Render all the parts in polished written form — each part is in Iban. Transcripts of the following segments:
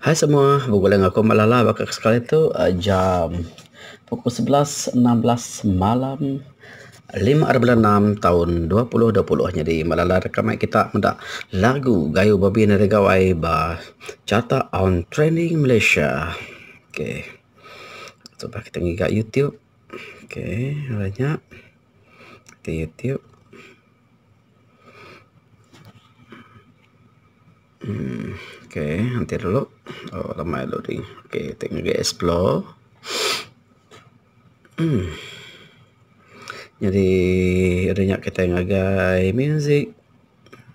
Hai semua, begulai enggau aku Malala baka ke sekali tu jam pukul 11.16 malam 5 hari bulan 6 taun 2020 nyadi Malala deka mai kita meda lagu Gayu Babi Nadai Gawai ba carta on trending Malaysia. Okey. Cuba kita ngiga YouTube. Okey, udah nya kita YouTube. Uhh okay enti dulu oh lemai loading okay ti ngagai explore uhh nyadi ari nya kitai ngagai music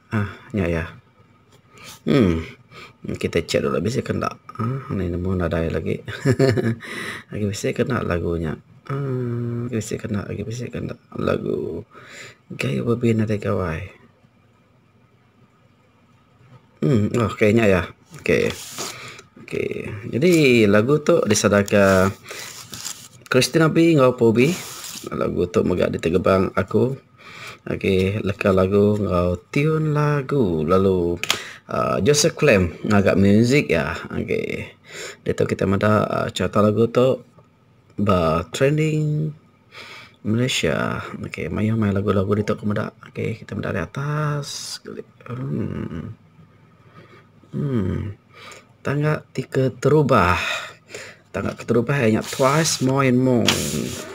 uhh nya iya uhh kitai check dulu bisi ke enda uhh anih nemu nadai lagi hehe agi bisi ke enda lagu nya uhh bisi ke enda agi bisi ke enda lagu gayu babi nadai gawai. Uhh okay nya iya okay okay jadi lagu tu disadaka Christina B enggau Pobi lagu tu mega ditegebang aku okay leka lagu enggau tiun lagu lalu uhh Joseph Clem ngaga music iya okay diatu kita meda cherita lagu tu ba trending Malaysia okay mayuh meh lagu-lagu ditu ku meda okay kita meda ari atas uhh tangga ti keterubah tangga keterubah iya nya twice more and more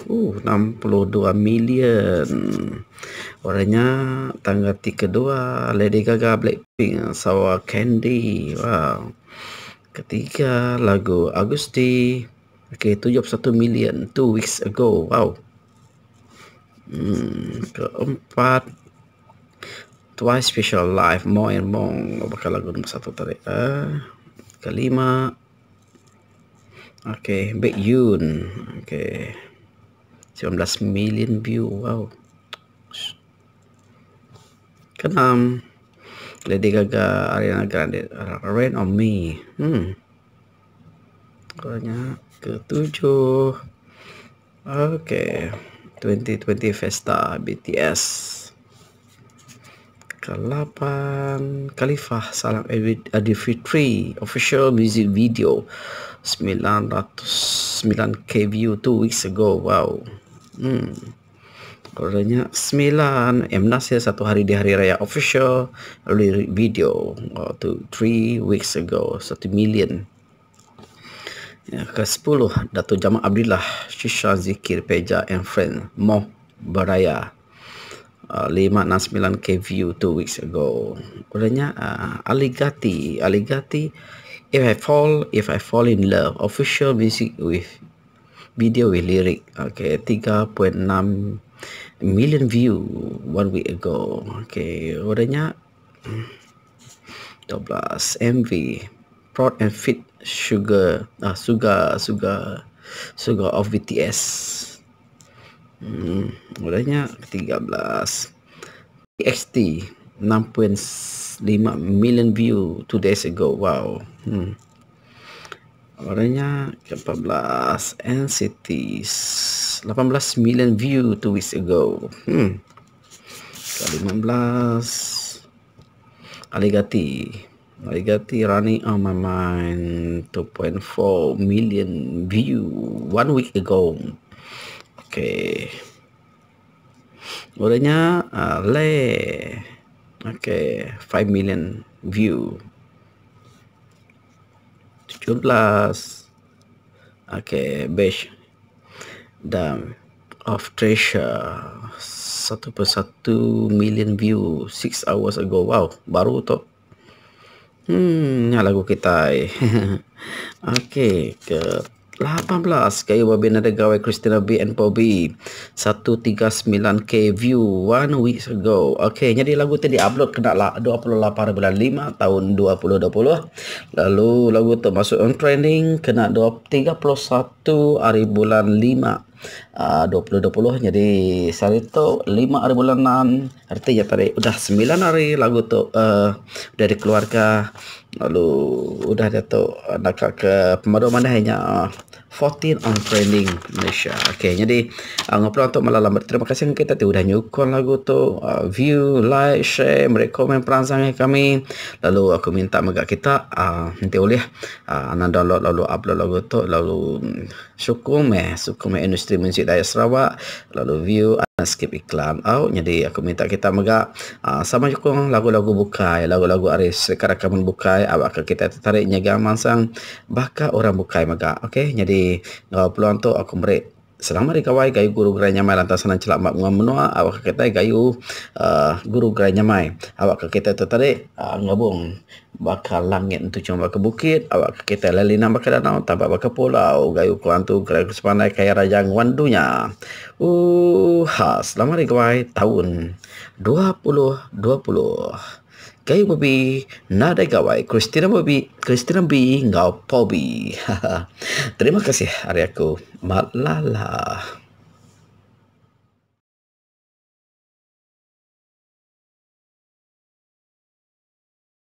uhh 62 million orang nya tangga ti kedua Lady Gaga Blackpink sour candy wow ketiga lagu Agusti. Okay, 71 million 2 weeks ago. Wow. Hmm, keempat Twice Special Live More and More bakal lagu nombor satu tadi. Uh, kelima Okay, Big Yoon. Okay. 19 million view. Wow. Keenam Lady Gaga Ariana Grande Rain on Me. Hmm. Nya ketujuh okay 2020 Festa BTS. Kelapan Khalifah Salam Aidilfitri official music video 909k view 2 weeks ago. Wow. Hmm. Nya semilan M Nasir satu hari di hari raya official lyric video 3 weeks ago 1 million. Ke sepuluh Dato Jamal Abdillah Shisha Zikir Peja and Friend Moh Beraya 569k view 2 weeks ago. Udah nya Aligati Aligati If I Fall If I Fall in Love official music with video with lyric okay 3.6 million view one week ago okay udah nya 12 MV Proud and Fit Sugar ah Suga Suga Suga of BTS um udah nya 13 TXT 6.5 million view 2 days ago wow um Udah nya ke 14 NCT 18 million view 2 weeks ago. Hmm. Ke 15 Aligati. Aligati running on my mind 2.4 million view 1 week ago. Okay. Udah nya uh, Le. Okay, 5 million view. 17 okay batch dan of treasure 1.1 million view 6 hours ago wow baru tu hmm nya lagu kitai okay ke 18 kayu babi nadai gawai Christina B and Bobby 139k view one week ago. Okey, nyadi lagu ti diupload kena la 28 hari bulan 5 tahun 2020. Lalu lagu tu masuk on trending kena 31 hari bulan 5 uh, 2020. Nyadi sehari tu 5 hari bulan 6 arti nya tadi udah 9 hari lagu tu uh, udah dikeluarka lalu udah dia tu naka ke pemadu manah nya. 14 on trending Malaysia. Okey nyadi enggau peluang tu malah lama terima kasih ngagai kita ti udah nyukung lagu tu uhh view, like, share, meri komen peransang ngagai kami lalu aku minta mega kita uhh enti ulih uhh anang download lalu upload lagu tu lalu sukung meh sukung meh industri muzik Dayak Sarawak lalu view anang skip iklan au nyadi aku minta kita mega uhh sama nyukung lagu-lagu bukai lagu-lagu ari serikat rakaman bukai awakka kita tertarik nyaga mansang Baka orang bukai mega ok nyadi enggau peluang tu aku meri selamat hari gawai gayu guru gerai nyamai lantang senang chelap ba menua menua awak ka kitai gayu uhh guru gerai nyamai awak ka kitai tu tadi uhh ngabung baka langit entuchung baka bukit awak ka kitai lalu linang baka danau taba baka pulau gayu ku antu gerai ku sepandai kaya raja nguan dunya oohaa selamat hari gawai taun 2020. Gayu Bobby nadai gawai Christina Bobby Christina B enggau Poby. Terima kasih ari aku Malala.